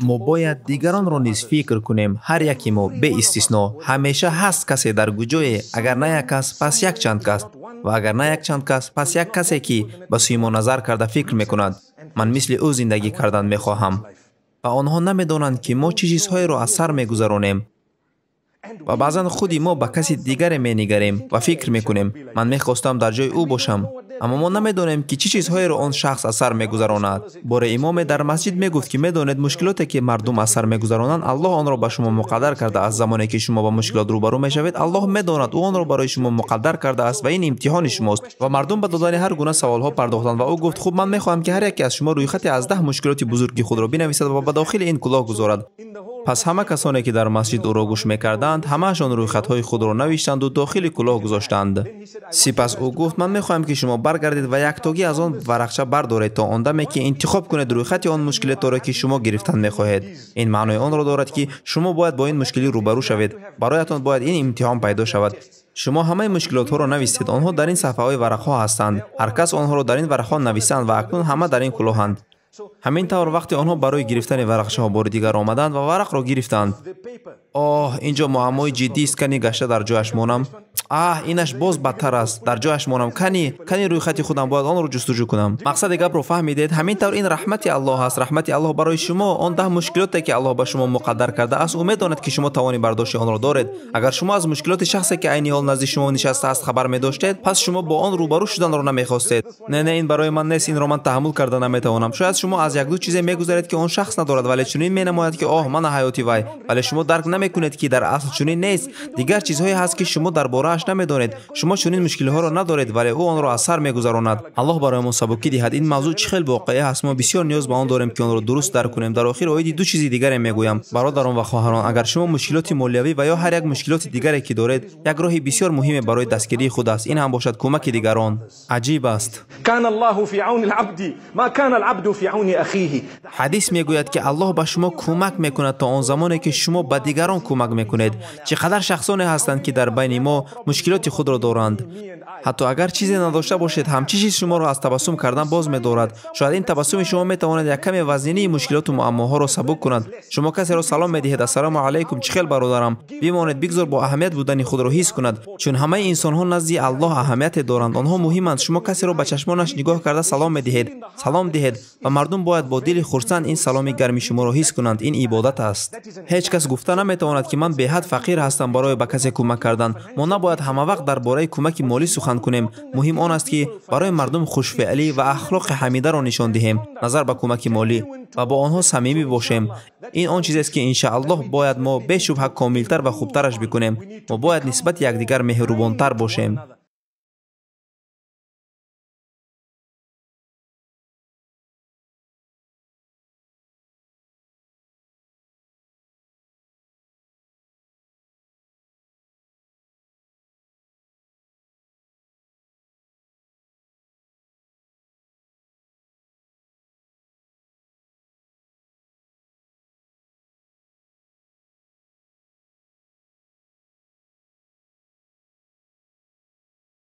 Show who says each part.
Speaker 1: Мо бояд дигаронро низ фикр кунем. Ҳар яке мо беистисно. Ҳамеша ҳаст касе дар куҷое, агар на як кас, пас якчанд кас, ва агар на якчанд кас, пас як касе, ки ба сӯи мо назар карда фикр мекунад: ман мисли ӯ зиндагӣ кардан мехоҳам. Ва онҳо намедонанд, ки мо чӣ чизҳоеро аз сар мегузаронем. Ва баъзан худи мо ба каси дигаре менигарем ва фикр мекунем: ман мехостам дар ҷои ӯ бошам. Аммо мо намедонем, ки чӣ чизҳоеро он шахс аз сар мегузаронад. Боре имоме дар масҷид мегуфт, ки медонед, мушкилоте, ки мардум аз сар мегузаронанд, Аллоҳ онро ба шумо муқаддар кардааст. Замоне ки шумо ба мушкилот рӯбарӯ мешавед, Аллоҳ медонад, ӯ онро барои шумо муқаддар кардааст ва ин имтиҳони шумост. Ва мардум ба додани ҳар гуна саволҳо пардохтанд ва ӯ гуфт: хуб, ман мехоҳам, ки ҳар яке аз шумо рӯйхате аз 10 мушкилоти бузурги худро бинависад ва ба дохили ин кулоҳ гузорад. Пас ҳама касоне, ки дар масҷид ӯро гӯш мекарданд, ҳамаашон рӯйхатҳои худро навиштанд ва дохили кулоҳ гузоштанд. Сипас ӯ гуфт: ман мехоҳам, ки шумо баргардед ва яктогӣ аз он варақча бардоред то он даме, ки интихоб кунед рӯйхати он мушкилотеро, ки шумо гирифтан мехоҳед. Ин маънои онро дорад, ки шумо бояд бо ин мушкилӣ рӯбарӯ шавед. Бароятон бояд ин имтиҳон пайдо шавад. Шумо ҳамаи мушкилотҳоро нависед. Онҳо дар ин саҳфаҳои варақҳо ҳастанд. Ҳар кас онҳоро дар ин варақҳо нависанд ва акнун ҳама дар ин кулоҳанд. Ҳамин тавр вақте онҳо барои гирифтани варақчаҳо бори дигар омаданд ва варақро гирифтанд, оҳ, инҷо муаммои ҷиддист, кани гашта дар ҷояш монам. Аҳ, инаш боз бадтар аст, дар ҷояш монам. Кани рӯйхати худам, бояд онро ҷустуҷӯ кунам. Мақсади гапро фаҳмидед? Ҳамин тавр ин раҳмати Аллоҳ аст. Раҳмати Аллоҳ барои шумо. Он 10 мушкилоте, ки Аллоҳ ба шумо муқаддар кардааст, ӯ медонад, ки шумо тавони бардошти онро доред. Агар шумо аз мушкилоти шахсе, ки айни ҳол назди шумо нишастааст, хабар медоштед, пас шумо бо он рӯбарӯ шуданро намехостед. Не, не, ин барои ман нест, инро ман таҳаммул карда наметавонам. Шояд шумо аз як-ду чизе мегузаред, ки он шахс надорад, вале чунин менамояд, ки оҳ, мана ҳаёти вай. Вале шумо дарк намекунед, ки дар асл чунин нест. Дигар чизҳое ҳаст, ки шумо дар борааш намедонед. Шумо чунин мушкилиҳоро надоред, вале ӯ онро аз сар мегузаронад. Аллоҳ барои мо сабукӣ диҳад. Ин мавзӯъ чӣ хел воқеа ҳаст? Мо бисёр ниёз ба он дорем, ки онро дуруст дарк кунем. Дар охир оиди ду чизи дигаре мегӯям. Бародарон ва хоҳарон, агар шумо мушкилоти молиявӣ ва ё ҳар як мушкилоти дигаре, ки доред, як роҳи бисёр муҳиме барои дастгирии худ аст. Ин ҳам бошад кӯмаки дигарон. Аҷиб аст. Ҳадис мегӯяд, ки Аллоҳ ба шумо кӯмак мекунад то он замоне, ки шумо ба дигарон кӯмак мекунед. Чӣ қадар шахсоне ҳастанд, ки дар байни мо мушкилоти худро доранд. Ҳатто агар чизе надошта бошед ҳам, чӣ чиз шуморо аз табассум кардан боз медорад? Шояд ин табассуми шумо метавонад як каме вазнинии мушкилоту муаммоҳоро сабук кунад. Шумо касеро салом медиҳед: ассалому алайкум, чӣ хел бародарам? Бимонед, бигзор бо аҳамият будани худро ҳис кунад, чун ҳамаи инсонҳо назди Аллоҳ аҳамияте доранд. Онҳо муҳиманд. Шумо касеро ба чашмонаш нигоҳ карда салом медиҳед, салом диҳед ва мардум бояд бо дили хурсанд ин саломи гарми шуморо ҳис кунанд. Ин ибодат аст. Ҳеҷ кас гуфта наметавонад, ки ман беҳад фақир ҳастам барои ба касе кӯмак кардан. Мо набояд ҳама вақт дар бораи кӯмаки молӣ сухан кунем. Муҳим он аст, ки барои мардум хушфеълӣ ва ахлоқи ҳамидаро нишон диҳем назар ба кӯмаки молӣ ва бо онҳо самимӣ бошем. Ин он чизест, ки иншааллоҳ бояд мо бешубҳа комилтар ва хубтараш бикунем. Мо бояд нисбати якдигар меҳрубонтар бошем.